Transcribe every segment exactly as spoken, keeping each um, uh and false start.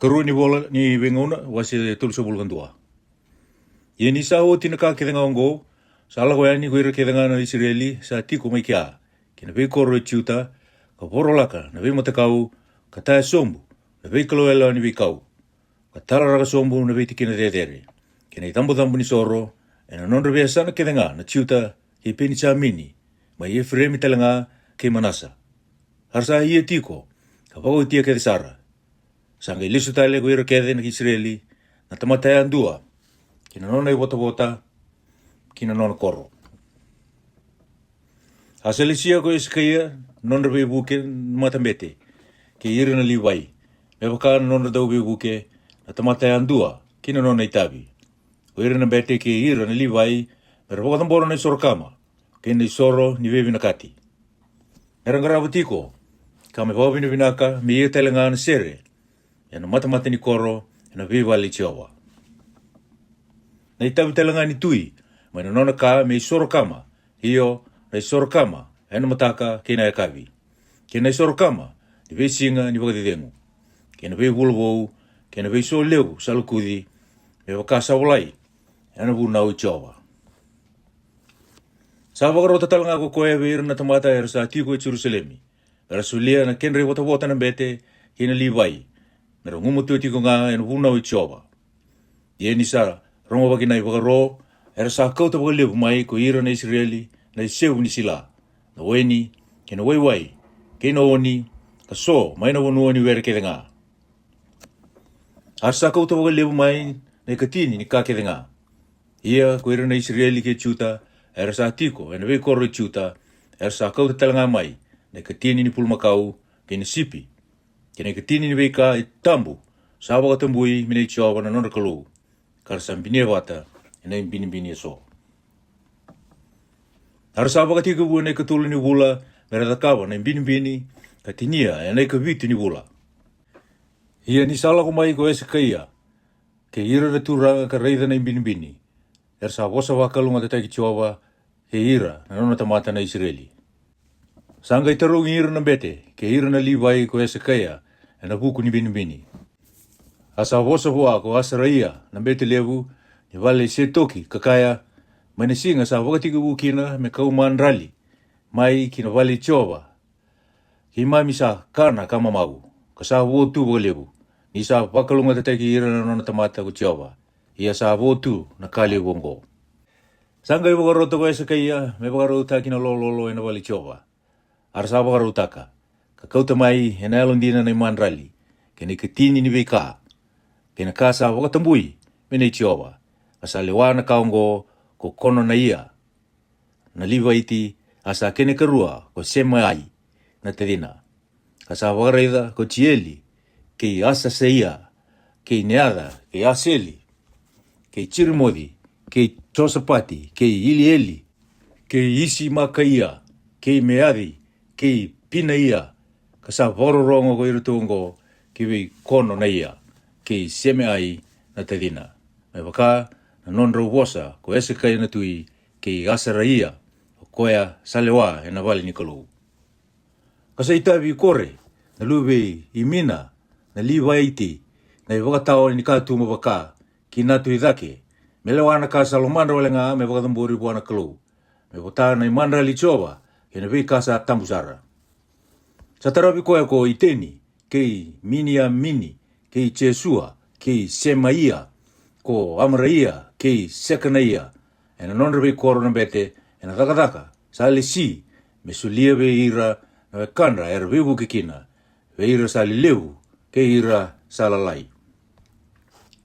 Karua ni vola ni Veigauna, wase tolusagavulu ka dua. Ia ni sa oti na ka kece ga oqo, sa lako yani ko ira kece ga na Isireli sa tiko mai kea, ki na veikoro e Juta, ka vorolaka na veimatakau, ka taya sobu na veikalou yalewa ni veikau, ka talaraka sobu na veitikina cecere, kei na icabocabo ni soro, ena nodra veiyasana kece ga na Juta kei Penijamini, mai Efiremi tale ga kei Manasa. A ra sa ia tiko, ka vakaotia kece sara. Sa qai lesu tale ko ira kece na Isireli, na tamata yadua, ki na nona ivotavota, ki na nona koro. A sa lesia ko Esekaia na nodra veivuke na matabete, kei ira na Livai, me vaka na nodra dauveivuke, na tamata yadua, ki na nona itavi. Ko ira na bete kei ira na Livai, me ra vakacabora na isoro kama, kei na isoro ni veivinakati. Me ra qarava tiko, ka me vakavinavinaka me ia tale ga na sere, ena matamata ni koro, ena veivale i Jiova. Na itavi tale ga ni tui, mai na nona ka me isoro kama, io, na isoro kama, ena mataka kei na yakavi, kei na isoro kama ni veisiga ni vakacecegu, kei na veivula vou, kei na veiso levu sa lokuci, me vaka sa volai ena vunau i Jiova. Sa vakarota tale ga ko koya vei ira na tamata era sa tiko e Jerusalemi, me ra solia na kedra ivotavota na bete kei na Livai, me ra gumatua tiko ga ena vunau i Jiova. Ia ni sa rogovaki na ivakaro, era sa kauta vakalevu mai ko ira na Isireli na isevu ni sila, na waini, kei na waiwai, kei na oni, ka so mai na vanua ni were kece ga. A ra sa kauta vakalevu mai na ikatini ni ka kece ga. Ia ko ira na Isireli kei Juta, era sa tiko ena veikoro i Juta, era sa kauta tale ga mai na ikatini ni pulumakau, kei na sipi, kei na ikatini ni veika e tabu, sa vakatabui me nei Jiova na nodra Kalou, ka ra sa binia vata ena ibinibini eso. A ra sa vakatekivu ena ikatolu ni vula me ra cakava na ibinibini, ka tinia ena ikavitu ni vula. Ia ni sa lako mai ko Esekaia, kei ira na turaga ka raica na ibinibini, era sa vosa vakalougatataki Jiova, kei ira na nona tamata na Isireli. Sa qai tarogi ira na bete kei ira na Livai ko Esekaia ena vuku ni binibini. A sa vosa vua ko Asaraia na bete levu, ni vale i Setoki, ka kaya, mai na siga sa vakatekivu kina me kau madrali mai ki na vale i Jiova, keimami sa kana ka mamau, ka sa vo tu vakalevu, ni sa vakalougatataki ira na nona tamata ko Jiova, ia sa vo tu na ka levu oqo. Sa qai vakarota ko Esekaia me vakarautaki na lololo ena vale i Jiova. A ra sa vakarautaka, ka kauta mai ena yalodina na imadrali, kei na ikatini ni veika, kei na ka sa vakatabui me nei Jiova, ka sa lewa na ka oqo ko Kononaia na Livaiti, a sa kena ikarua ko Semai na tacina. Ka sa vakaraica ko Jieli, kei Asasaia, kei Neaca, kei Aseli, kei Jirimoci, kei Josapati, kei Ilieli, kei Isimakaia, kei Meaci, kei Pinaia, ka sa vakarorogo ko iratou oqo ki vei Kononaia, kei Semai na tacina, me vaka na nodrau vosa ko Esekaia na tui, kei Asaraia, o koya sa lewa ena vale ni Kalou. Ka sa itavi Kore na luve i Imina na Livaiti na ivakatawa ni katuba vaka ki na tu i cake, me lewa na ka sa lomadra wale ga me vakacabori vua na Kalou, me vota na imadrali i Jiova kei na veika sa tabu sara. Sa taravi koya ko Iteni, kei Miniamini, kei Jesua, kei Semaia, ko Amaraia, kei Sekanaia, ena nodra veikoro na bete ena cakacaka sa lesi, me solia vei ira na wekadra era veivuke kina, vei ira sa lelevu kei ira sa lalai.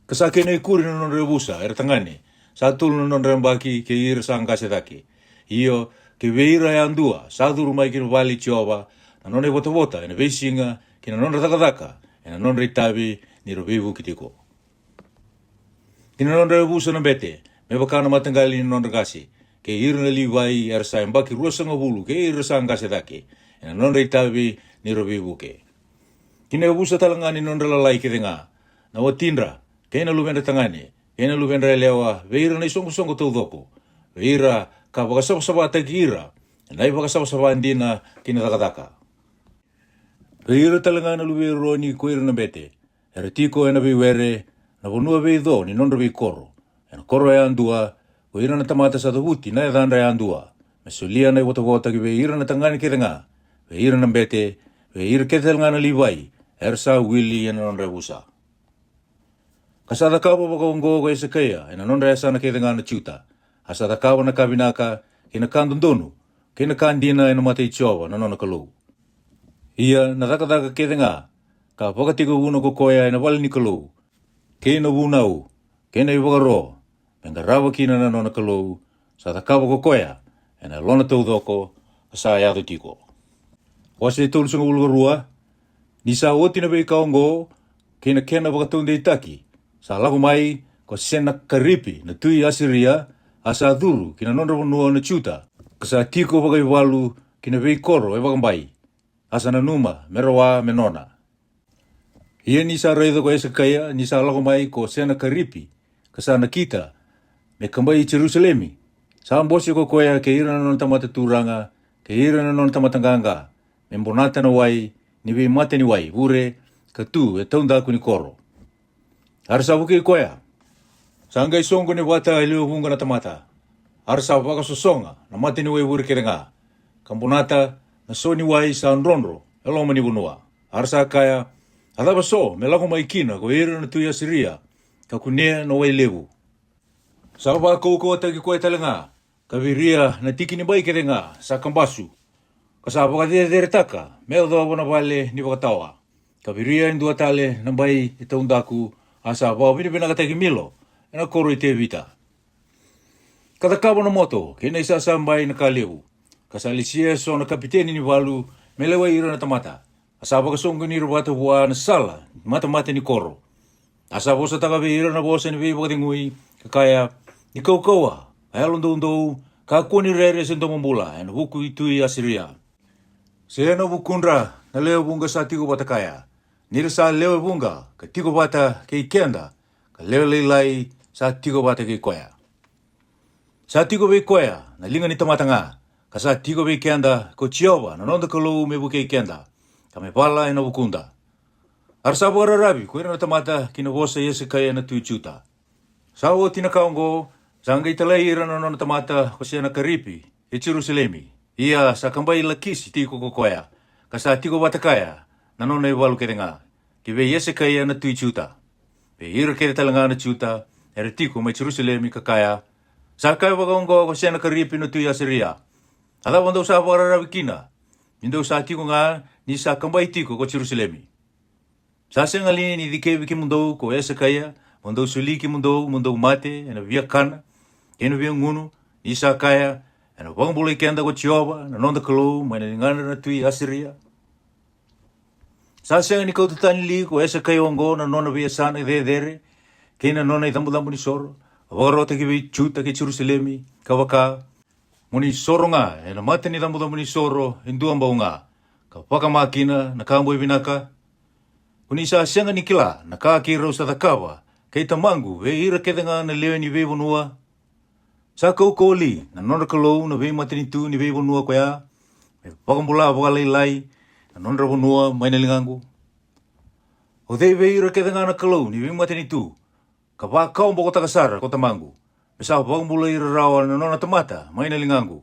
Ka sa kena ikuri na nodra yavusa era tagane, sa tolu na nodra yabaki kei ira sa qase cake. Io, kei vei ira yadua sa curu mai ki na vale i Jiova na nona ivotavota ena veisiga, kei na nodra cakacaka ena nodra itavi ni ra veivuke tiko. Ki na nodra yavusa na bete, me vaka na mataqali ni nodra qase, kei ira na Livai era sa yabaki ruasagavulu kei ira sa qase cake, ena nodra itavi ni ra veivuke. Ki na yavusa tale ga ni nodra lalai kece ga, na watidra, kei na luvedra tagane, kei na luvedra yalewa, vei ira na isoqosoqo taucoko, vei ira ka vakasavasavataki ira ena ivakasavasava dina ki na cakacaka. Vei ira tale ga na luve i Eroni ko ira na bete, era tiko ena veiwere, na vanua veico ni nodra veikoro, ena koro yadua, ko ira na tamata sa cavuti na yacadra yadua, me solia na ivotavota ki vei ira na tagane kece ga, vei ira na bete, vei ira kece tale ga na Livai, era sa wili ena nodra yavusa. Ka sa cakava vakaoqo ko Esekaia ena nodra yasana kece ga na Juta, a sa cakava na ka vinaka, kei na ka dodonu, kei na ka dina ena mata i Jiova na nona Kalou. Ia na cakacaka kece ga ka vakatekivuna ko koya ena vale ni Kalou, kei na vunau, kei na ivakaro, me qarava kina na nona Kalou, sa cakava ko koya ena yalona taucoko, ka sa yaco tiko. Wase tolusagavulu ka rua. Ni sa oti na veika oqo, kei na kena vakataudeitaki, sa lako mai ko Senakaripi na tui Asiria, a sa curu ki na nodra vanua na Juta, ka sa tiko vakaivalu ki na veikoro e vakabai, a sa nanuma me rawa me nona. Ia ni sa raica ko Esekaia ni sa lako mai ko Senakaripi, ka sa nakita me kabai Jerusalemi, sa bose ko koya kei ira na nona tamata turaga, kei ira na nona tamata qaqa, me bonata na wai ni veimata ni wai vure ka tu e taudaku ni koro. A ra sa vukei koya. Sa qai soqoni vata e lewe vuqa na tamata. A ra sa vakasosoga na mata ni wai vure kece ga, ka bonata na so ni wai sa drodro e loma ni vanua. A ra sa kaya, a cava so me lako mai kina ko ira na tui Asiria, ka kunea na wai levu? Sa vakaukauwataki koya tale ga, ka viria na tiki ni bai kece ga sa kabasu, ka sa vakaceceretaka me yacova na vale ni vakatawa, ka viria e dua tale na bai e taudaku, a sa vakavinavinakataki Milo ena koro i Tevita. Ka cakava na moto kei na isasabai na ka levu, ka sa lesia e so na kapiteni ni valu me lewai ira na tamata, a sa vakasoqoni ira vata vua na sala ni matamata ni koro. A sa vosataka vei ira na vosa ni veivakacegui, ka kaya, ni kaukauwa, ka yalodoudou, kakua ni rere se domobula ena vuku i tui Asiria, se ena vukudra na lewe vuqa sa tiko vata kaya, ni ra sa lewe vuqa ka tiko vata kei keda, ka lewe lailai sa tiko vata kei koya. Sa tiko vei koya na liga ni tamata ga, ka sa tiko vei keda ko Jiova na noda Kalou me vukei keda, ka me vala ena vukuda. A ra sa vakararavi ko ira na tamata ki na vosa i Esekaia na tui Juta. Sa oti na ka oqo, sa qai talai ira na nona tamata ko Senakaripi e Jerusalemi. Ia sa kabai Lakisi tiko ko koya, ka sa tiko vata kaya na nona ivalu kece ga, ki vei Esekaia na tui Juta. Vei ira kece tale ga na Juta era tiko mai Jerusalemi, ka kaya, sa kaya vakaoqo ko Senakaripi na tui Asiria, a cava dou sa vakararavi kina, ni dou sa tiko ga ni sa kabai tiko ko Jerusalemi? Sa sega li ni cikevi kemudou ko Esekaia, mo dou soli kemudou mo dou mate ena viakana kei na viagunu, ni sa kaya, ena vakabulai keda ko Jiova na noda Kalou mai na ligadra na tui Asiria? Sa sega ni kauta tani li ko Esekaia oqo na nona veiyasana cecere kei na nona icabocabo ni soro, ka vakarota ki vei Juta kei Jerusalemi, ka vaka, mo ni soro ga ena mata ni cabocabo ni soro e dua bau ga, ka vakama kina na ka boi vinaka? Ko ni sa sega ni kila na ka keirau sa cakava kei tamaqu vei ira kece ga na lewe ni veivanua? Sa kaukauwa li na nodra Kalou na veimatanitu ni veivanua koya, me vakabula vakalailai na nodra vanua mai na ligaqu? O cei vei ira kece ga na kalou ni veimatanitu ka vakawabokotaka sara ko tamaqu, me sa vakabulai ira rawa na nona tamata mai na ligaqu,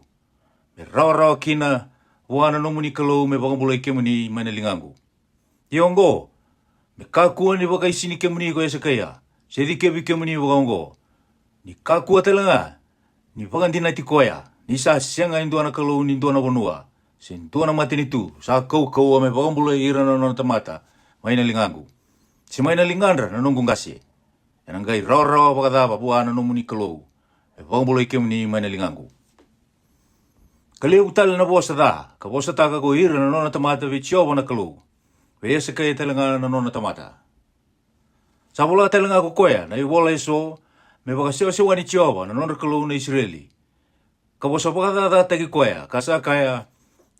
me rawarawa kina vua na nomuni Kalou me vakabulai kemuni mai na ligaqu? Ia oqo, me kakua ni vakaisini kemuni ko Esekaia, se cikevi kemuni vakaoqo. Ni kakua tale ga ni vakadinati koya, ni sa sega e dua na kalou ni dua na vanua, se dua na matanitu sa kaukauwa me vakabulai ira na nona tamata mai na ligaqu, se mai na ligadra na noqu qase. Ena qai rawarawa vakacava vua na nomuni Kalou me vakabulai kemuni mai na ligaqu? Ka levu tale na vosa ca ka vosataka ko ira na nona tamata vei Jiova na Kalou, vei Esekaia tale ga na nona tamata. Sa vola tale ga ko koya na ivola eso me vakasewasewani Jiova na nodra Kalou na Isireli, ka vosa vakacacataki koya, ka sa kaya,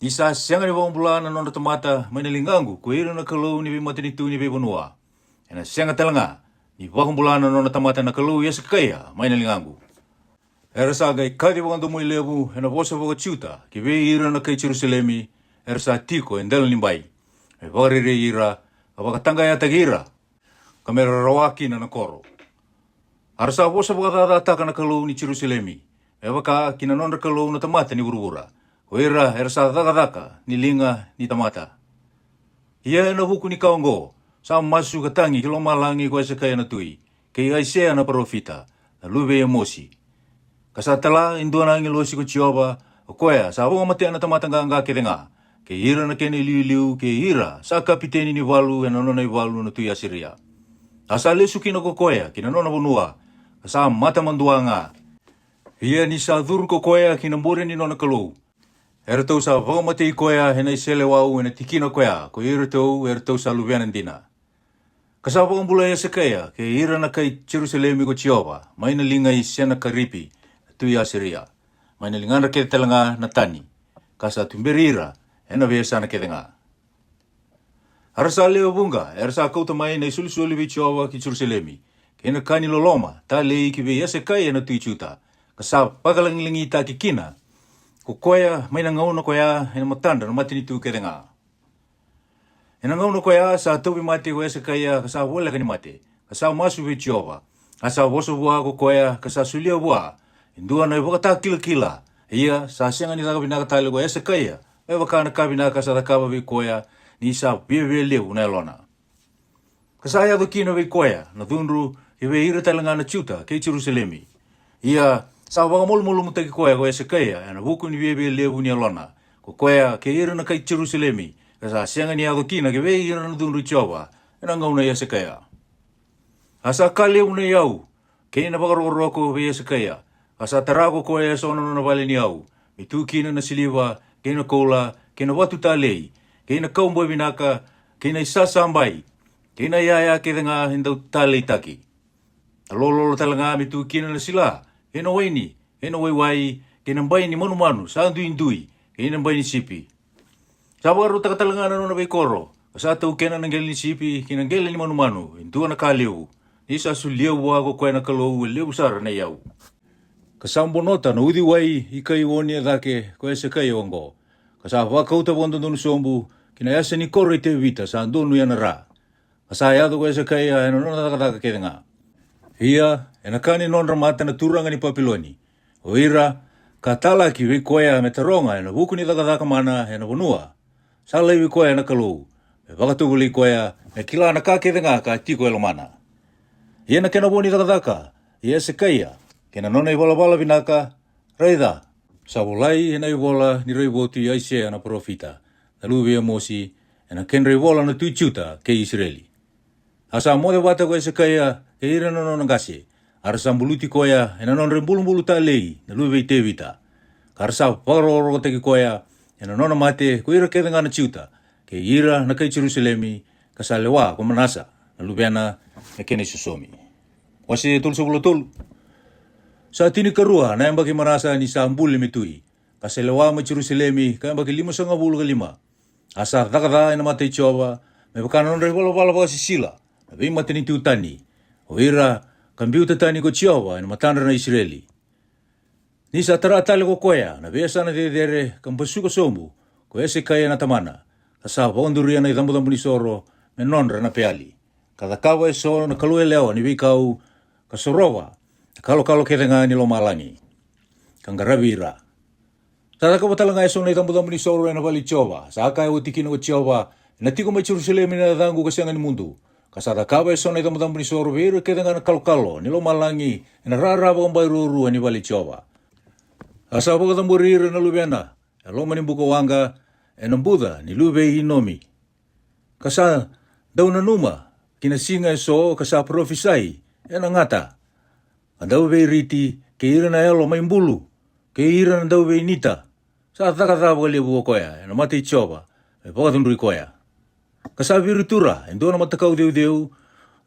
ni sa sega ni vakabula na nodra tamata mai na ligaqu ko ira na kalou ni veimatanitu ni veivanua, ena sega tale ga ni vakabula na nona tamata na Kalou i Esekaia mai na ligaqu. Era sa qai kaci vakadomoilevu ena vosa vakaJuta ki vei ira na kai Jerusalemi era sa tiko e dela ni bai, me vakarerei ira ka vakataqayataki ira. ka me ra rawa kina na koro. A ra sa vosa vakacacataka na Kalou ni Jerusalemi, me vaka ki na nodra kalou na tamata ni vuravura, ko ira era sa cakacaka ni liga ni tamata. Ia e na vuku ni ka oqo, sa masu ka tagi ki lomalagi ko Esekaia na tui, kei Aisea na parofita, na luve i Emosi. Ka sa tala e dua na agilosi ko Jiova, o koya sa vakamatea na tamata qaqa kece ga, kei ira na kena iliuliu, kei ira sa kapiteni ni valu e na nona ivalu na tui Asiria. A sa lesu kina ko koya ki na nona vanua, ka sa mata madua ga. Ia ni sa curu ko koya ki na bure ni nona kalou, eratou sa vakamatei koya e na iseleiwau e na tikina koya ko iratou eratou sa luvena dina. Ka sa vakabulai Esekaia kei ira na kai Jerusalemi ko Jiova mai na liga i Senakaripi na tui Asiria, mai na ligadra kece tale ga na tani, ka sa tuberi ira e na veiyasana kece ga. A ra sa lewe vuqa era sa kauta mai na isolisoli vei Jiova ki Jerusalemi, kei na ka ni loloma talei ki vei Esekaia na tui Juta, ka sa vakalagilagitaki kina ko koya mai na gauna koya e na matadra na matanitu kece ga. E na gauna koya sa tauvimate ko Esekaia ka sa voleka ni mate, ka sa masu vei Jiova. A sa vosa vua ko koya ka sa solia vua e dua na ivakatakilakila. Ia sa sega ni caka vinaka tale ko Esekaia me vaka na ka vinaka sa cakava vei koya, ni sa viavia levu na yalona. Ka sa yaco kina vei koya na cudru ki vei ira tale ga na Juta kei Jerusalemi. Ia sa vakamalumalumutaki koya ko Esekaia e na vuku ni viavia levu ni yalona, ko koya kei ira na kai Jerusalemi, ka sa sega ni yaco kina ki vei ira na cudru i Jiova e na gauna i Esekaia. A sa ka levu na iyau kei na vakarokoroko vei Esekaia, ka sa tara ko koya e so na nona vale ni yau, me tu kina na siliva, kei na koula, kei na vatu talei, kei na kauboi vinaka, kei na isasabai, kei na iyaya kece ga e dau taleitaki. Na lololo tale ga me tu kina na sila, kei na waini, kei na waiwai, kei na bai ni manumanu sa duidui, kei na bai ni sipi. Sa vakarautaka tale ga na nona veikoro, ka sa taukena na qele ni sipi kei na qele ni manumanu e dua na ka levu, ni sa solia vua ko koya na Kalou e levu sara na iyau. Ka sa bonota na uciwai i kai Oni e cake ko Esekaia oqo, ka sa vakauta vakadodonu sobu ki na yasa ni koro i Tevita sa donuya na ra. Ka sa yaco ko Esekaia e na nona cakacaka kece ga. Ia e na ka ni nodra mata na turaga ni Papiloni, o ira ka talaki vei koya me taroga e na vuku ni cakacaka mana e na vanua. Sa laivi koya na Kalou me vakatovolei koya me kila na ka kece ga ka tiko e lomana. Ia na kena vo ni cakacaka i Esekaia kei na nona ivalavala vinaka, raica, sa volai e na ivola ni raivotu i Aisea na parofita, na luve i Emosi, e na kedra ivola na tui Juta kei Isireli. A sa moce vata ko Esekaia kei ira na nona qase, a ra sa buluti koya e na nodra ibulubulu talei na luve i Tevita. Ka ra sa vakarokorokotaki koya e na nona mate ko ira kece ga na Juta kei ira na kai Jerusalemi, ka sa lewa ko Manasa na luvena me kena isosomi. Wase tolusagavulu tolu. Sa tinikarua na yabaki i Manasa ni sa buli me tui, ka sa lewa mai Jerusalemi ka yabaki limasagavulu ka lima. A sa caka ca e na mata i Jiova, me vaka na nodra ivalavala vakasisila na veimatanitu tani, o ira ka biuta tani ko Jiova e na matadra na Isireli. Ni sa tara tale ko koya na veiyasana cecere ka basuka sobu ko Esekaia na tamana, ka sa vakaduria na icabocabo ni soro me nodra na Peali, ka cakava e so na kalou yalewa ni veikau, ka sorova na kalokalo kece ga ni lomalagi, ka qaravi ira. Sa cakava tale ga e so na icabocabo ni soro e na vale i Jiova. Sa kaya oti kina ko Jiova, e na tiko mai Jerusalemi na yacaqu ka sega ni mudu. Ka sa cakava e so na icabocabo ni soro vei ira kece ga na kalokalo ni lomalagi e na rara vakabai ruarua ni vale i Jiova. A sa vakacabori ira na luvena e loma ni buka waqa, e na buca ni luve i Inomi. Ka sa dau nanuma ki na siga e so ka sa parofisai e na gata, ka dau veiriti kei ira na yalo mai bulu, kei ira na dau veinita. Sa caka ca vakalevu o koya e na mata i Jiova me vakacudrui koya. Ka sa viritura e dua na matakau ceuceu,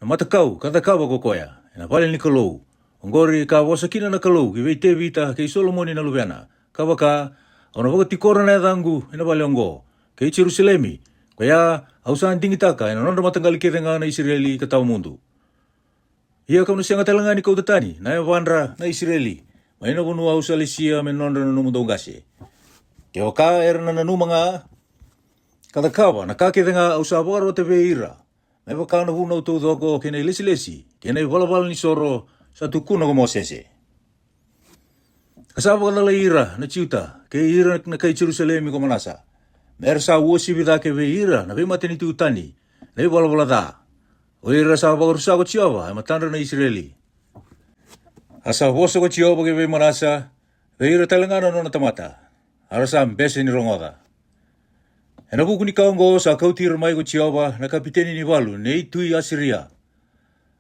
na matakau ka cakava ko koya e na vale ni Kalou. Oqori ka vosa kina na Kalou ki vei Tevita kei Solomoni na luvena, ka vaka, au na vakatikora na yacaqu e na vale oqo, kei Jerusalemi, koya au sa digitaka e na nodra mataqali kece ga na Isireli ka tawa mudu. Ia kau na sega tale ga ni kauta tani na yavadra na Isireli mai na vanua au sa lesia me nodra na nomudou qase. Kevaka era na nanuma ga ka cakava na ka kece ga au sa vakarota vei ira, me vaka na vunau taucoko kei na ilesilesi kei na ivalavala ni soro sa tukuna ko Mosese. Ka sa vakacalai ira na Juta kei ira na kai Jerusalemi ko Manasa, me ra sa uasivi cake vei ira na veimatanitu tani na ivalavala ca, o ira sa vakarusa ko Jiova e matadra na Isireli. A sa vosa ko Jiova ki vei Manasa, vei ira tale ga na nona tamata, a ra sa bese ni rogoca. Ena vuku ni ka oqo sa kauti ira mai ko Jiova na kapiteni ni valu nei tui Asiria.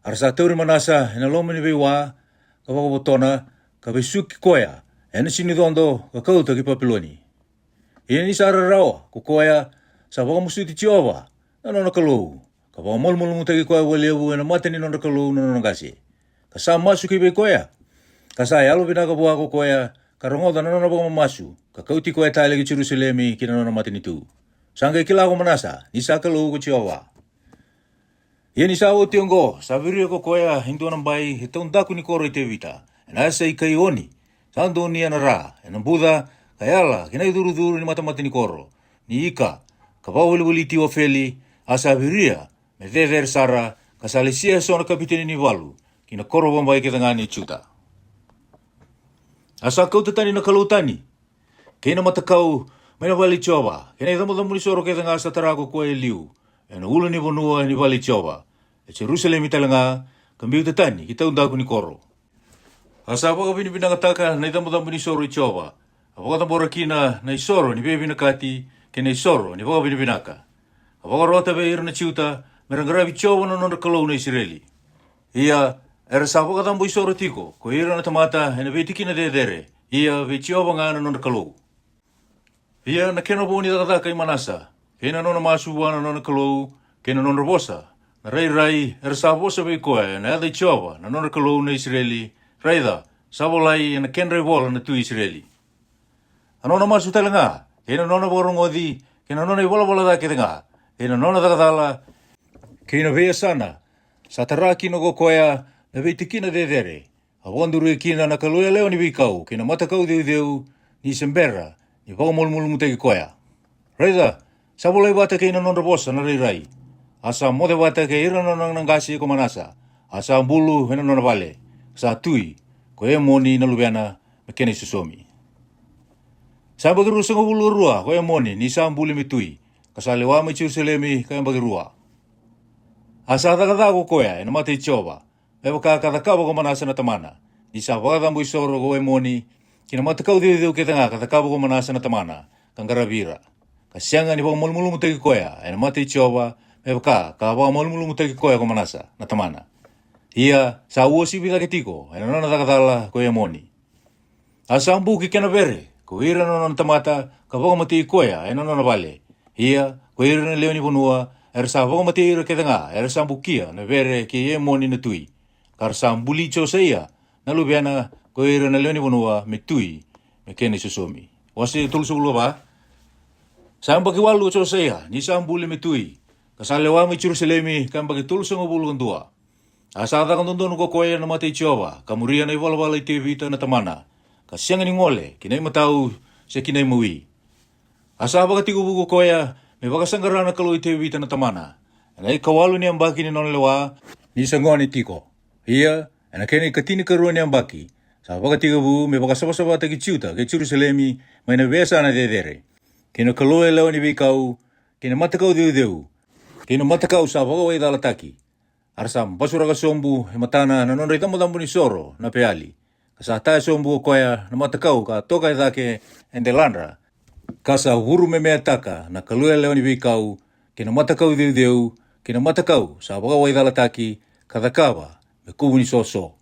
A ra sa tauri Manasa ena loma ni veiwa, ka vakavotona, ka vesuki koya ena sinucodo, ka kauta ki Papiloni. Ia ni sa rarawa ko koya, sa vakamasuti Jiova na nona Kalou, ka vakamalumalumutaki koya vakalevu ena mata ni nodra kalou na nona qase, ka sa masu ki vei koya, ka sa yalovinaka vua ko koya, ka rogoca na nona vakamamasu, ka kauti koya tale ki Jerusalemi ki na nona matanitu. Sa qai kila ko Manasa ni sa Kalou ko Jiova. Ia ni sa oti oqo, sa viria ko koya e dua na bai e taudaku ni koro i Tevita, ena yasa i Kaioni, sa donuya na ra ena buca, ka yala ki na icurucuru ni matamata ni koro ni ika, ka vakaweliweliti Ofeli. A sa viria me cecere sara, ka sa lesia eso na kapiteni ni valu ki na koro vakabai kece ga ni Juta. A sa kauta tani na kalou tani kei na matakau mai na vale i Jiova, kei na icabocabo ni soro kece ga sa tara ko koya e liu ena ulunivanua ni vale i Jiova, e Jerusalemi tale ga, ka biuta tani ki taudaku ni koro. A sa vakavinavinakataka na icabocabo ni soro i Jiova, a vakacabora kina na isoro ni veivinakati kei na isoro ni vakavinavinaka. A vakarota vei ira na Juta me ra qaravi Jiova na nodra Kalou na Isireli. Ia era sa vakacabo isoro tiko ko ira na tamata ena veitikina cecere, ia vei Jiova ga na nodra Kalou. Ia na kena vo ni cakacaka i Manasa, kei na nona masu vua na nona Kalou, kei na nodra vosa na rairai era sa vosa vei koya ena yaca i Jiova na nodra Kalou na Isireli, raica, sa volai ena kedra ivola na tui Isireli. A nona masu tale ga, kei na nona vakarogoci, kei na nona ivalavala ca kece ga, kei na nona cakacala, kei na veiyasana sa tara kina ko koya na veitikina cecere, a vakaduria kina na kalou yalewa ni veikau kei na matakau ceuceu, ni se bera ni vakamalumalumutaki koya. Raica, sa volai vata kei na nodra vosa na rairai. A sa moce vata kei ira na nona qase ko Manasa, a sa bulu ena nona vale, sa tui ko Emoni na luvena, me kena isosomi. Sa yabaki ruasagavulu ka rua ko Emoni ni sa buli me tui, ka sa lewa mai Jerusalemi ka yabaki rua. A sa caka ca ko koya ena mata i Jiova, me vaka ka cakava ko Manasa na tamana, ni sa vakacabo isoro ko Emoni ki na matakau ceuceu kece ga ka cakava ko Manasa na tamana, ka qaravi ira, ka sega ni vakamalumalumutaki koya ena mata i Jiova, me vaka ka vakamalumalumutaki koya ko Manasa na tamana. Ia sa uasivi cake tiko ena nona cakacala ko Emoni. A sa buki kena vere ko ira na nona tamata, ka vakamatei koya ena nona vale. Ia ko ira na lewe ni vanua era sa vakamatei ira kece ga era sa bukia na vere kei Emoni na tui, ka ra sa buli Josaia na luvena ko ira na lewe ni vanua me tui, me kena isosomi. Wase tolusagavulu ka va. Sa yabaki walu ko Josaia ni sa buli me tui, ka sa lewa mai Jerusalemi ka yabaki tolusagavulu ka dua. A sa caka dodonu ko koya na mata i Jiova, ka muria na ivalavala i Tevita na tamana, ka sega ni gole ki na imatau se ki na imawi. A sa vakatekivu ko koya me vakasaqara na Kalou i Tevita na tamana, ena ikawalu ni yabaki ni nona lewa, ni sa gone tiko. Ia ena kena ikatinikarua ni yabaki, sa vakatekivu me vakasavasavataki Juta kei Jerusalemi mai na veiyasana cecere, kei na kalou yalewa ni veikau, kei na matakau ceuceu, kei na matakau sa vakawaicalataki. A ra sa basuraka sobu e matana na nodra icabocabo ni soro na Peali, ka sa taya sobu ko koya na matakau ka toka e cake e deladra, ka sa vurumemeataka na kalou yalewa ni veikau, kei na matakau ceuceu, kei na matakau sa vakawaicalataki, ka cakava me kuvu ni soso,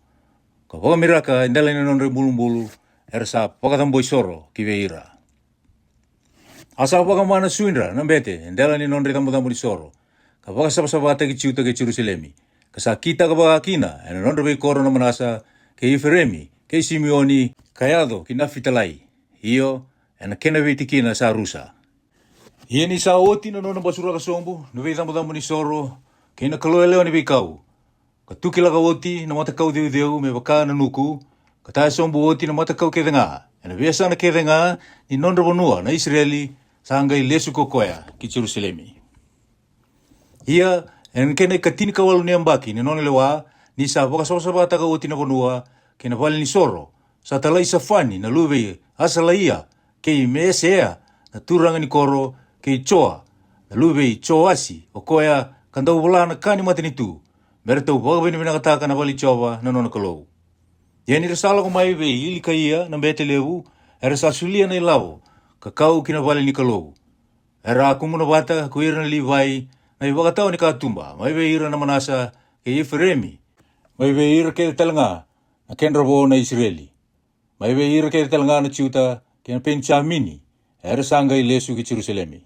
ka vakamiraka e dela ni nodra ibulubulu era sa vakacaboi soro ki vei ira. A sa vakamana suidra na bete e dela ni nodra icabocabo ni soro, ka vakasavasavataki Juta kei Jerusalemi, ka sa kitaka vaka kina ena nodra veikoro na Manasa, kei Ifereimi, kei Simioni, ka yaco ki Nafitalai, io, ena kena veitikina sa rusa. Ia ni sa oti na nona basuraka sobu na veicabocabo ni soro kei na kalou yalewa ni veikau, ka tukilaka oti na matakau ceuceu me vaka na nuku, ka taya sobu oti na matakau kece ga ena veiyasana kece ga ni nodra vanua na Isireli, sa qai lesu ko koya ki Jerusalemi. Ia Ena kena i ka tinikawalu ni yabaki ni nona lewa, ni sa vakasavasavataka oti na vanua kei na vale ni soro, sa talai Safani na luve i Asalaia kei Meeseea na turaga ni koro, kei Joa na luve i Joasi, o koya ka dau vola na ka ni matanitu, me ratou vakavinavinakataka na vale i Jiova na nona Kalou. Ia ni ra sa lako mai vei Ilikaia na bete levu, era sa solia na ilavo ka kau ki na vale ni Kalou. Era a kumuna vata ko ira na Livai na ivakatawa ni katuba mai vei ira na Manasa kei Ifireimi, mai vei ira kece tale ga na kedra vo na Isireli, mai vei ira kece tale ga na Juta kei na Penijamini, era sa qai lesu ki Jerusalemi.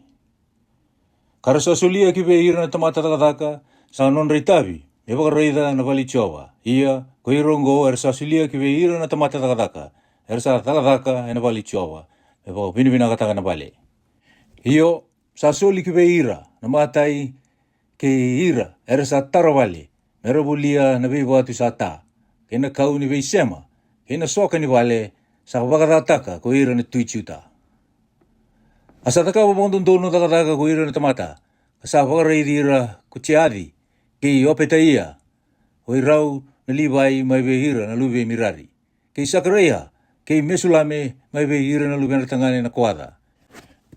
Ka ra sa solia ki vei ira na tamata cakacaka sa nodra itavi me vakaraica na vale i Jiova. Ia ko ira oqo era sa solia ki vei ira na tamata cakacaka era sa cakacaka ena vale i Jiova, me vakavinavinakataka na vale. Io, sa soli ki vei ira na matai kei ira era sa tara vale, me ra volia na veivatu sa ta, kei na kau ni veisema, kei na soka ni vale sa vakacataka ko ira na tui Juta. A sa cakava vakadodonu na cakacaka ko ira na tamata, ka sa vakaraici ira ko Jeaci kei Opetaia, ko i rau na Livai, mai vei ira na luve i Mirari, kei Sakaraia kei Mesulame, mai vei ira na luvedra tagane na Koaca,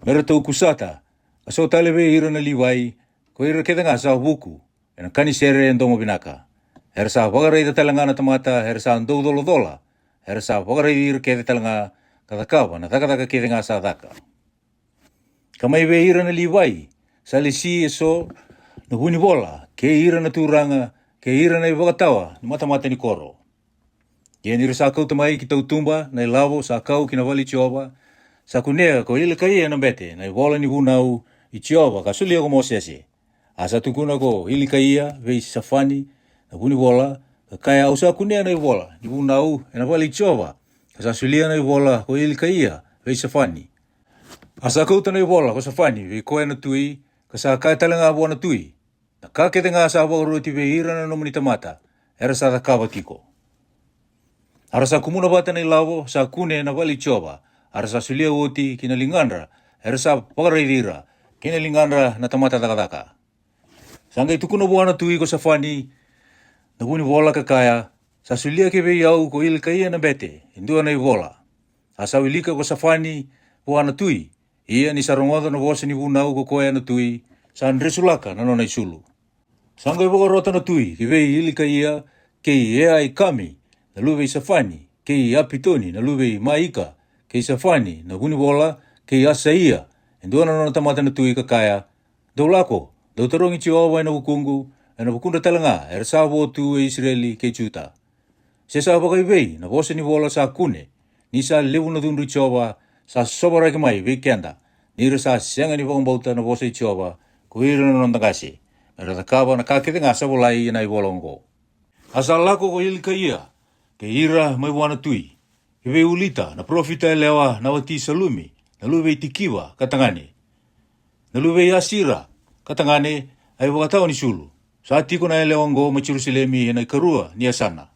me ratou kusata, ka so tale vei ira na Livai ko ira kece ga sa vuku ena ka ni sere e domo vinaka. Era sa vakaraica tale ga na tamata era sa dau colacola, era sa vakaraici ira kece tale ga ka cakava na cakacaka kece ga sa caka. Ka mai vei ira na Livai sa lesi e so na vunivola, kei ira na turaga, kei ira na ivakatawa ni matamata ni koro. Ia ni ra sa kauta mai ki tautuba na ilavo sa kau ki na vale i Jiova, sa kunea ko Ilikaia na bete na ivola ni vunau i Jiova ka solia ko Mosese. A sa tukuna ko Ilikaia vei Safani na vunivola, ka kaya, "Au sa kunea na ivola ni vunau ena vale i Jiova." Ka sa solia na ivola ko Ilikaia vei Safani. A sa kauta na ivola ko Safani vei koya na tui, ka sa kaya tale ga vua na tui, "Na ka kece ga sa vakaroti vei ira na nomuni tamata, era sa cakava tiko." A ra sa kumuna vata na ilavo sa kune ena vale i Jiova, a ra sa solia oti ki na ligadra era sa vakaraici ira, kei na ligadra na tamata cakacaka. Sa qai tukuna vua na tui ko Safani na vunivola ka kaya, "Sa solia ki vei au ko Ilikaia na bete e dua na ivola." A sa wilika ko Safani vua na tui, ia ni sa rogoca na vosa ni vunau ko koya na tui, sa dresulaka na nona isulu. Sa qai vakarota na tui ki vei Ilikaia, kei Eaikami na luve i Safani, kei Apitoni na luve i Maika, kei Safani na vunivola, kei Asaia e dua na nona tamata na tui, ka kaya, "Dou lako, dou tarogi Jiova ena vukuqu, ena vukudra tale ga era sa vo tu e Isireli kei Juta, se sa vakaivei na vosa ni vola sa kune, ni sa levu na cudru i Jiova sa sovaraki mai vei keda, ni ra sa sega ni vakabauta na vosa i Jiova ko ira na noda qase, me ra cakava na ka kece ga sa volai ena ivola oqo." A sa lako ko Ilikaia kei ira mai vua na tui, ki vei Ulita na parofita yalewa, na wati Salumi na luve i Tikiva ka tagane, na luve i Asira ka tagane, a ivakatawa ni sulu. Sa tiko na yalewa oqo mai Jerusalemi ena ikarua ni yasana.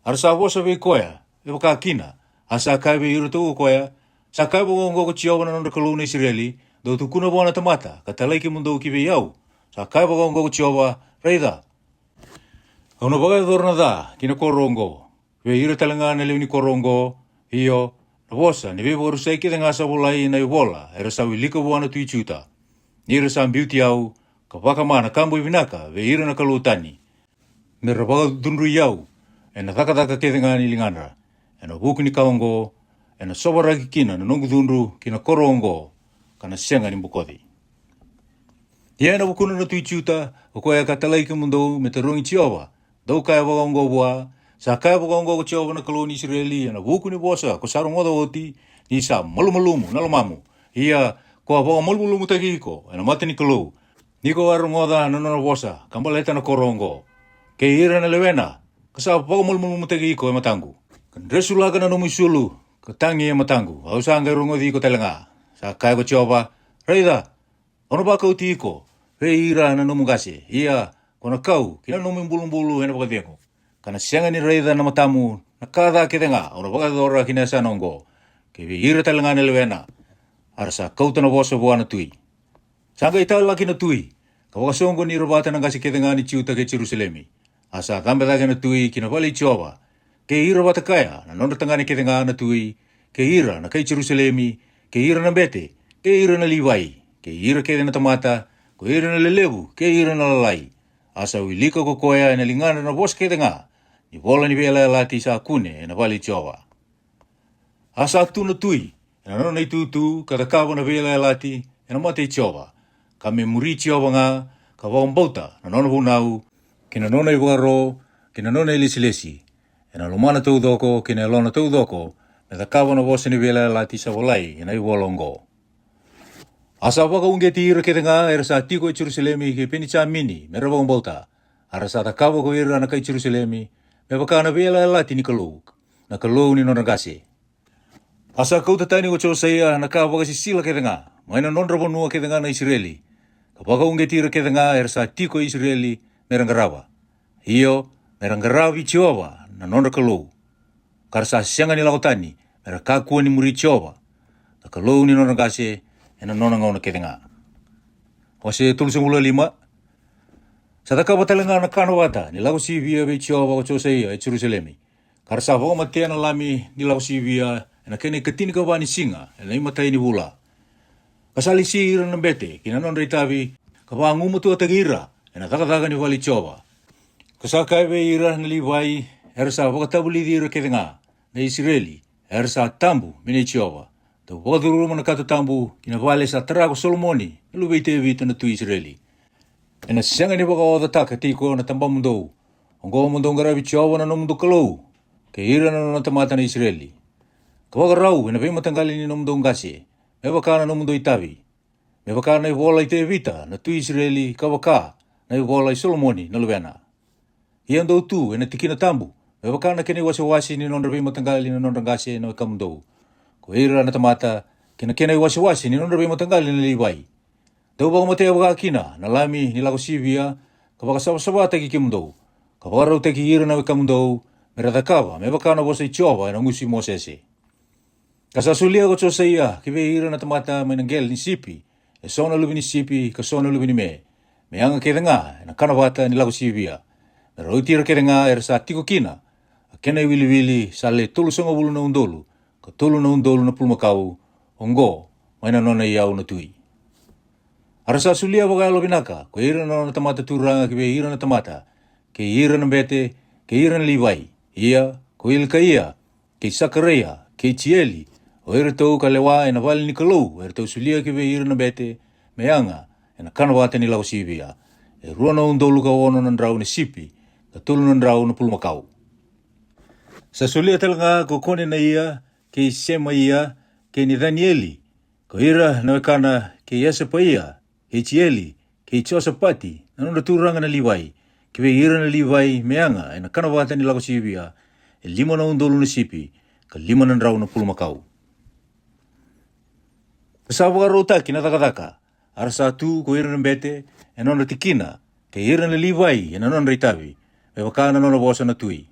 A ra sa vosa vei koya e vaka kina, a sa kaya vei iratou ko koya, "Sa kaya vaka oqo ko Jiova na nodra Kalou na Isireli, dou tukuna vua na tamata ka talai kemudou ki vei au, 'Sa kaya vaka oqo ko Jiova, Raica, au na vakayacora na ca ki na koro oqo vei ira tale ga na lewe ni koro oqo, io, na vosa ni veivakarusai kece ga sa volai ena ivola era sa wilika vua na tui Juta, ni ra sa biuti au ka vakama na ka boi vinaka vei ira na kalou tani, me ra vakacudrui au ena cakacaka kece ga ni ligadra, ena vuku ni ka oqo, ena sovaraki kina na noqu cudru ki na koro oqo, ka na sega ni bokoci.' Ia ena vukuna na tui Juta, o koya ka talai kemudou me tarogi Jiova, dou kaya vaka oqo vua, 'Sa kaya vaka oqo ko Jiova na Kalou ni Isireli, ena vuku ni vosa ko sa rogoca oti, ni sa malumalumu na lomamu, ia ko a vakamalumalumutaki iko ena mata ni Kalou, ni ko a rogoca na nona vosa ka baleta na koro oqo, kei ira na lewena, ka sa vakamalumalumutaki iko e mataqu, ka dresulaka na nomu isulu ka tagi e mataqu, au sa qai rogoci iko tale ga. Sa kaya ko Jiova, Raica, au na vakauti iko vei ira na nomu qase, ia ko na kau ki na nomu ibulubulu ena vakacegu, ka na sega ni raica na matamu na ka ca kece ga au na vakayacora ki na yasana oqo, kei vei ira tale ga na lewena.' A ra sa kauta na vosa vua na tui. Sa qai talaki na tui ka vakasoqoni ira vata na qase kece ga ni Juta kei Jerusalemi. A sa cabe cake na tui ki na vale i Jiova, kei ira vata kaya na nodra tagane kece ga na tui, kei ira na kai Jerusalemi, kei ira na bete, kei ira na Livai, kei ira kece na tamata, ko ira na lelevu kei ira na lalai. A sa wilika ko koya e na ligadra na vosa kece ga ni vola ni veiyalayalati sa kune e na vale i Jiova. A sa tu na tui e na nona itutu ka cakava na veiyalayalati e na mata i Jiova, ka me muri Jiova ga, ka vakabauta na nona vunau, kei na nona ivakaro, kei na nona ilesilesi, e na lomana taucoko kei na yalona taucoko, me cakava na vosa ni veiyalayalati sa volai e na ivola oqo. A sa vakauqeti ira kece ga era sa tiko e Jerusalemi kei Penijamini me ra vakabauta, a ra sa cakava ko ira na kai Jerusalemi me vaka na veiyalayalati ni Kalou, na Kalou ni nodra qase. A sa kauta tani ko Josaia na ka vakasisila kece ga mai na nodra vanua kece ga na Isireli, ka vakauqeti ira kece ga era sa tiko e Isireli me ra qarava, io, me ra qaravi Jiova na nodra Kalou, ka ra sa sega ni lako tani, me ra kakua ni muri Jiova, na Kalou ni nodra qase, e na nona gauna kece ga. Wase tolusagavulu ka lima. Sa cakava tale ga na kana vata ni lako sivia vei Jiova ko Josaia e Jerusalemi, ka ra sa vakamatea na lami ni lako sivia e na kena ikatinikava ni siga e na imatai ni vula. Ka sa lesi ira na bete ki na nodra itavi, ka vagumatuataki ira e na cakacaka ni vale i Jiova. Ka sa kaya vei ira na Livai era sa vakatavulici ira kece ga na Isireli, era sa tabu me nei Jiova, dou vakacuruma na kato tabu ki na vale sa tara ko Solomoni na luve i Tevita na tui Isireli. E na sega ni vakaocataka tiko na tabamudou. Oqo mo dou qaravi Jiova na nomudou Kalou, kei ira na nona tamata na Isireli, ka vakarau e na veimataqali ni nomudou qase, me vaka na nomudou itavi, me vaka na ivola i Tevita na tui Isireli, ka vaka na ivola i Solomoni na luvena. Ia dou tu e na tikina tabu, me vaka na kena iwasewase ni nodra veimataqali na nodra qase na wekamudou, ko ira na tamata, kei na kena iwasewase ni nodra veimataqali na Livai. Dou vakamatea vaka kina na lami ni lako sivia, ka vakasavasavataki kemudou, ka vakarautaki ira na wekamudou, me ra cakava me vaka na vosa i Jiova e na gusu i Mosese. Ka sa solia ko Josaia ki vei ira na tamata mai na qele ni sipi, e so na luve ni sipi ka so na luve ni me, me yaga kece ga e na kana vata ni lako sivia, me rauti ira kece ga era sa tiko kina, a kena iwiliwili sa le tolusagavulu na udolu, ka tolu na udolu na pulumakau, oqo mai na nona iyau na tui. A ra sa solia vakayalovinaka ko ira na nona tamata turaga ki vei ira na tamata, kei ira na bete, kei ira na Livai, ia, ko Ilikaia, kei Sakaraia, kei Jieli, o iratou ka lewa e na vale ni Kalou, eratou solia ki vei ira na bete, me yaga e na kana vata ni lako sivia, e rua na udolu ka ono na drau na sipi, ka tolu na drau na pulumakau. Sa solia tale ga ko Konenaia, kei Semaia, kei Necanieli, ko ira na wekana, kei Esepaia, kei Jieli, kei Josapati, na nodra turaga na Livai, ki vei ira na Livai me yaga e na kana vata ni lako sivia, e lima na udolu na sipi, ka lima na drau na pulumakau. Ka sa vakarautaki na cakacaka, a ra sa tu ko ira na bete e na nodra tikina, kei ira na Livai e na nodra itavi, me vaka na nona vosa na tui.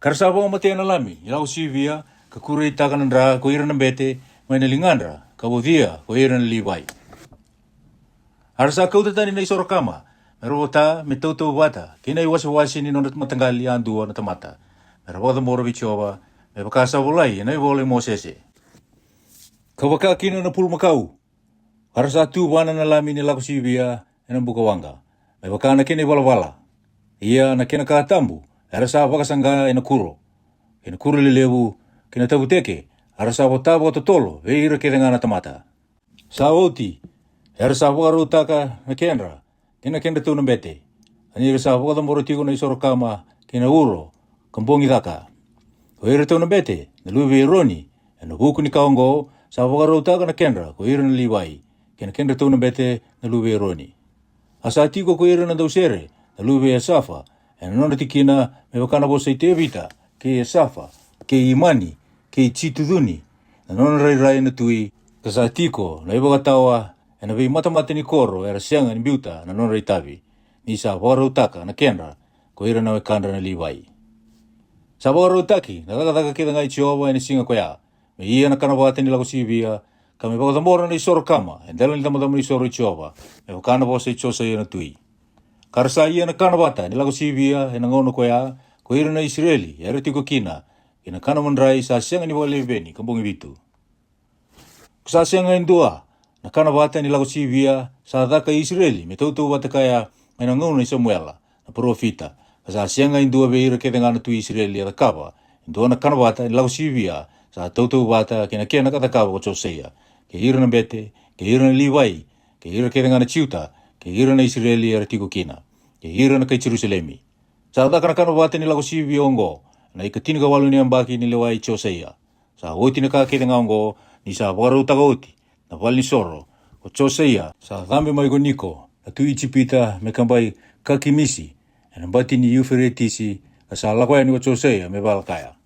Ka ra sa vakamatea na lami ni lako sivia, ka kureitaka na dra ko ira na bete mai na ligadra, ka vocia ko ira na Livai. A ra sa kauta tani na isoro kama me ra vota me tautauvata kei na iwasewase ni nodra mataqali yadua na tamata, me ra vakacabora vei Jiova, me vaka sa volai e na ivola i Mosese. Ka vaka kina na pulumakau, a ra sa tuvana na lami ni lako sivia e na buka waqa, me vaka na kena ivalavala. Ia na kena ka tabu era sa vakasaqa e na kuro, kei na kuro lelevu, kei na tavuteke, a ra sa vota vakatotolo vei ira kece ga na tamata. Sa oti, era sa vakarautaka na kedra, kei na kedratou na bete, a ni ra sa vakacabora tiko na isoro kama, kei na uro, ka bogi caka. Ko iratou na bete na luve i Eroni, e na vuku ni ka oqo, sa vakarautaka na kedra ko ira na Livai, kei na kedratou na bete na luve i Eroni. A sa tiko ko ira na dausere na luve i Esafa e na nodra tikina, me vaka na vosa i Tevita, kei Esafa, kei Imani, kei Jitucuni, na nona rairai na tui, ka sa tiko na ivakatawa e na veimatamata ni koro era sega ni biuta na nodra itavi, ni sa vakarautaka na kedra ko ira na wekadra na Livai. Sa vakarautaki na cakacaka kece ga i Jiova e na siga ko ya, me ia na kana vata ni lako sivia, ka me vakacabora na isoro kama e dela ni cabocabo ni soro i Jiova, me vaka na vosa i Josaia na tui. Ka ra sa ia na kana vata ni lako sivia e na gauna ko ya ko ira na Isireli era tiko kina, ki na kana madrai sa sega ni vakaleveni ka bogi vitu. Ko sa sega e dua na kana vata ni lako sivia sa caka i Isireli me tautauvata kaya mai na gauna i Samuela na parofita, ka sa sega e dua vei ira kece ga na tui Isireli e cakava e dua na kana vata ni lako sivia sa tautauvata kei na kena ka cakava ko Josaia, kei ira na bete, kei ira na Livai, kei ira kece ga na Jiuta, kei ira na Isireli era tiko kina, kei ira na kai Jerusalemi. Sa caka na kana vata ni lako sivia oqo na ikatinikawalu ni yabaki ni lewa i Josaia. Sa oti na ka kece ga oqo, ni sa vakarautaka oti na valenisoro ko Josaia, sa cabe mai ko Niko na tui Ijipita me kabai Kakimisi e na bati ni Iuferetisi, ka sa lako yani ko Josaia me vala kaya.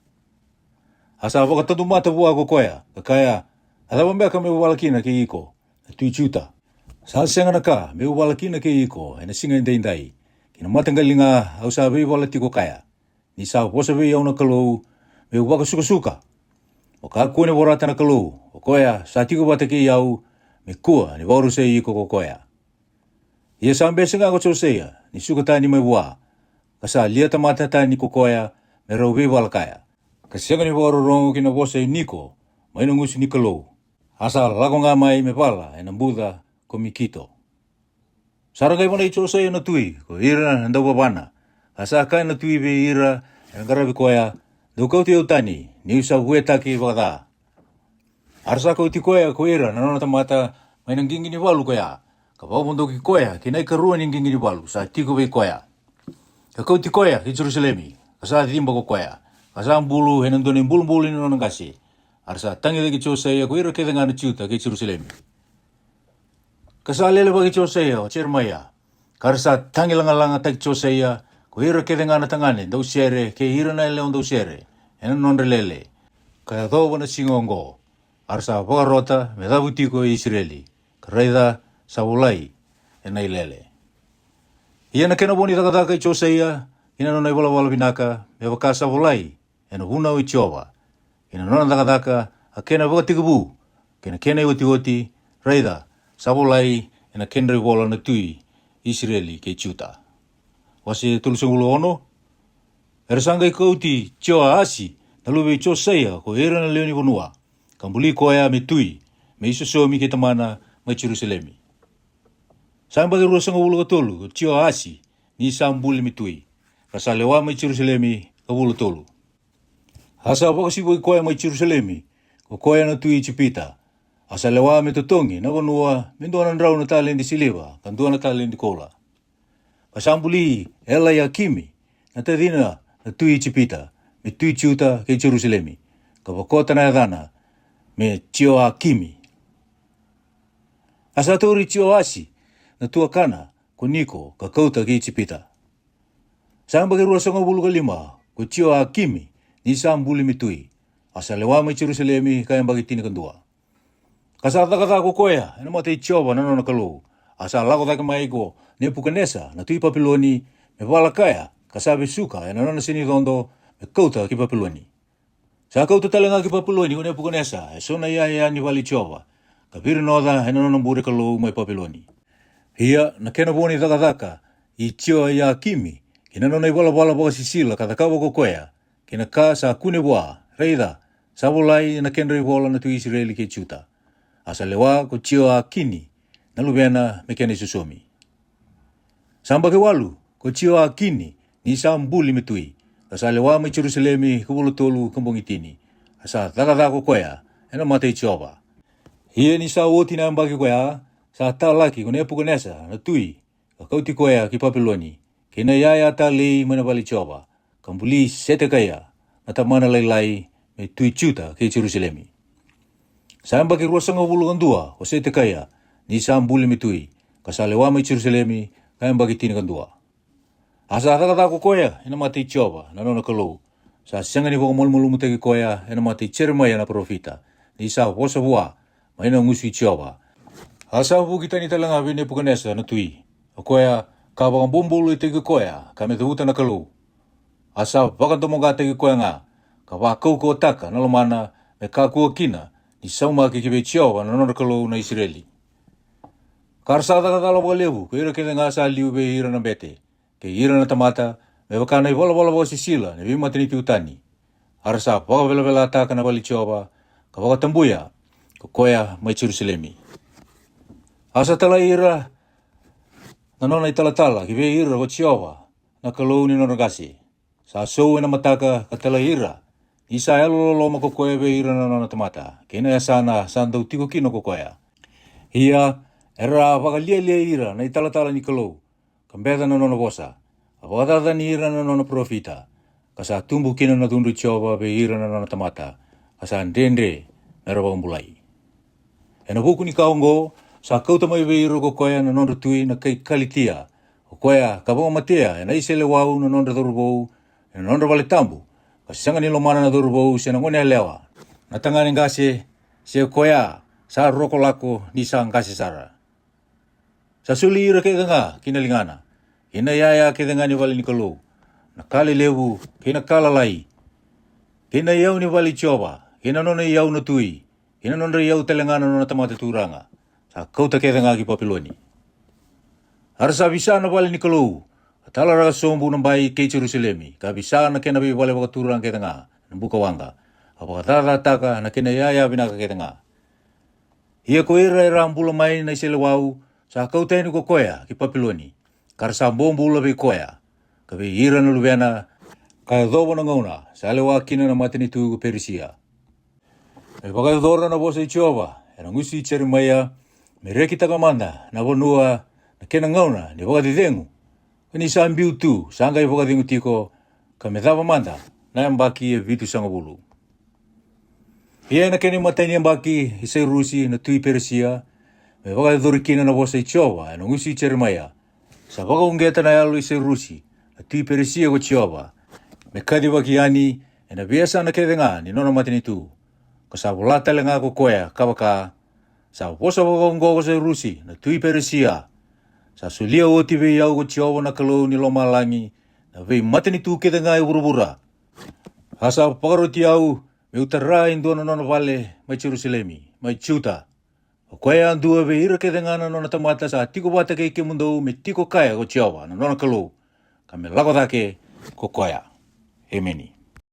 A sa vakatadumata vua ko koya, ka kaya, "A cava beka me'u vala kina kei iko, na tui Juta? Sa sega na ka me'u vala kina kei iko e na siga edaidai, ki na mataqali ga au sa veivala tiko kaya, ni sa vosa vei au na Kalou me'u vakasukasuka. Mo kakua ni vorata na Kalou, o koya sa tiko vata kei au, me kua ni vakarusai iko ko koya." Ia sa bese ga ko Josaia ni suka tani mai vua, ka sa lia tamata tani ko koya me rau veivala kaya, ka sega ni vakarorogo ki na vosa i Niko mai na gusu ni Kalou. A sa lako ga mai me vala e na buca ko Mikito. Sa ra qai vanai Josaia na tui ko ira na dauvavana, ka sa kaya na tui vei ira era qaravi koya, "Dou kauti au tani, ni'u sa vuetaki vakaca." A ra sa kauti koya ko ira na nona tamata mai na qiqi ni valu ko ya, ka vakavodoki koya ki na ikarua ni qiqi ni valu sa tiko vei koya, ka kauti koya ki Jerusalemi, ka sa ciba ko koya, ka sa bulu e na dua na ibulubulu ni nona qase. A ra sa tagicaki Josaia ko ira kece ga na Juta kei Jerusalemi. Ka sa lelevaki Josaia o Jeremaia, ka ra sa tagilagalagataki Josaia ko ira kece ga na tagane dausere kei ira na yalewa dausere e na nodra lele. Ka yacova na siga oqo, a ra sa vakarota me cavu tiko e Isireli, ka raica, sa volai e na ilele. Ia na kena vo ni cakacaka i Josaia, ki na nona ivalavala vinaka, me vaka sa volai e na vunau i Jiova, ki na nona cakacaka, a kena vakatekivu kei na kena iotioti, raica, sa volai e na kedra ivola na tui Isireli kei Juta. Wase tolusagavulu ono. Era sa qai kauti Jioasi na luve i Josaia ko ira na lewe ni vanua, ka buli koya me tui, me isosomi kei tamana mai Jerusalemi. Sa yabaki ruasagavulu ka tolu ko Jioasi ni sa buli me tui, ka sa lewa mai Jerusalemi ka vula tolu. A sa vakasivoi koya mai Jerusalemi ko koya na tui Ijipita. A sa lewa me totogi na vanua me dua na drau na taledi siliva ka dua na taledi koula. Ka sa buli Elaiakimi na tacina na tui Ijipita me tui Juta kei Jerusalemi, ka vakota na yacana me Jioakimi. A sa tauri Jioasi na tuakana ko Niko ka kauta ki Ijipita. Sa yabaki ruasagavulu ka lima ko Jioakimi ni sa buli me tui, a sa lewa mai Jerusalemi ka yabaki tinikadua. Ka sa caka ca ko koya e na mata i Jiova na nona Kalou. A sa lako cake mai ko Nepukanesa na tui Papiloni me vala kaya, ka sa vesuka e na nona senicodo me kauta ki Papiloni. Sa kauta tale ga ki Papiloni ko Nepukanesa e so na iyaya ni vale i Jiova, ka virinoca e na nona bure kalou mai Papiloni. Ia na kena vo ni cakacaka i Jioiakimi, kei na nona ivalavala vakasisila ka cakava ko koya, kei na ka sa kune vua, raica, sa volai e na kedra ivola na tui Isireli kei Juta. A sa lewa ko Jioakini na luvena me kena isosomi. Sa yabaki walu ko Jioakini ni sa buli me tui, ka sa lewa mai Jerusalemi ka vula tolu ka bogi tini. A sa caka ca ko koya e na mata i Jiova. Ia ni sa oti na yabaki koya, sa talaki ko Nepukanesa na tui, ka kauti koya ki Papiloni, kei na iyaya talei mai na vale i Jiova, ka buli Setekaia na tamana lailai me tui Juta kei Jerusalemi. Sa yabaki ruasagavulu ka dua ko Setekaia ni sa buli me tui, ka sa lewa mai Jerusalemi ka yabaki tinikadua. A sa caka ca ko koya e na mata i Jiova na nona Kalou. Sa sega ni vakamalumalumutaki koya e na mata i Jeremaia na parofita, ni sa vosa vua mai na gusu i Jiova. A sa vuki tani tale ga vei Nepukanesa na tui, o koya ka vakabobulaitaki koya ka me cavuta na Kalou. A sa vakadomoqataki koya ga, ka vakaukauwataka na lomana me kakua kina ni saumaki ki vei Jiova na nodra Kalou na Isireli. Ka ra sa caka cala vakalevu ko ira kece ga sa liu vei ira na bete, kei ira na tamata, me vaka na ivalavala vakasisila ni veimatanitu tani. A ra sa vakavelavelataka na vale i Jiova, ka vakatabuya ko koya mai Jerusalemi. A sa talai ira na nona italatala ki vei ira ko Jiova, na Kalou ni nodra qase. Sa sou ena mataka ka talai ira, ni sa yalololoma ko koya vei ira na nona tamata, kei na yasana sa dau tiko kina ko koya. Ia, era a vakalialiai ira na italatala ni Kalou, ka beca na nona vosa, a vakacacani ira na nona parofita, ka sa tubu kina na cudru i Jiova vei ira na nona tamata, ka sa dredre me ra vakabulai. Ena vuku ni ka oqo, sa kauta mai vei ira ko koya na nodra tui na kai Kalitia, ko koya ka vakamatea ena iseleiwau na nodra cauravou, ena nodra vale tabu, ka sega ni lomana na cauravou se na gone yalewa, na tagane qase, se koya sa roko lako ni sa qase sara. Sa soli ira kece ga ki na ligana, kei na iyaya kece ga ni vale ni Kalou, na ka lelevu kei na ka lalai, kei na iyau ni vale i Jiova, kei na nona iyau na tui, kei na nodra iyau tale ga na nona tamata turaga, sa kauta kece ga ki Papiloni. A ra sa visa na vale ni Kalou, ka talaraka sobu na bai kei Jerusalemi, ka visa na kena veivale vakaturaga kece ga na buka waqa, ka vakacacataka na kena iyaya vinaka kece ga. Ia ko ira era a bula mai na iseleiwau, sa kauta yani ko koya ki Papiloni, ka ra sa bobula vei koya, ka vei ira na luvena, ka yacova na gauna sa lewa kina na matanitu ko Perisia. Me vakayacora na vosa i Jiova ena gusu i Jeremaia, me rekitaka mada na vanua na kena gauna ni vakacecegu, ka ni sa biu tu sa qai vakacegu tiko, ka me cava mada na yabaki e vitusagavulu. Ia ena kena imatai ni yabaki i Sairusi na tui Perisia, me vakayacori kina na vosa i Jiova ena gusu i Jeremaia, sa vakauqeta na yalo i Sairusi na tui Perisia ko Jiova, me kacivaki yani ena veiyasana kece ga ni nona matanitu. Ka sa vola tale ga ko koya ka vaka, sa vosa vakaoqo ko Sairusi na tui Perisia, sa solia oti vei au ko Jiova na Kalou ni lomalagi na veimatanitu kece ga e vuravura. A sa vakaroti au meu tara e dua na nona vale mai Jerusalemi, mai Juta, o koya yadua vei ira kece ga na nona tamata sa tiko vata kei kemudou, me tiko kaya ko Jiova na nona Kalou, ka me lako cake ko koya. Emeni.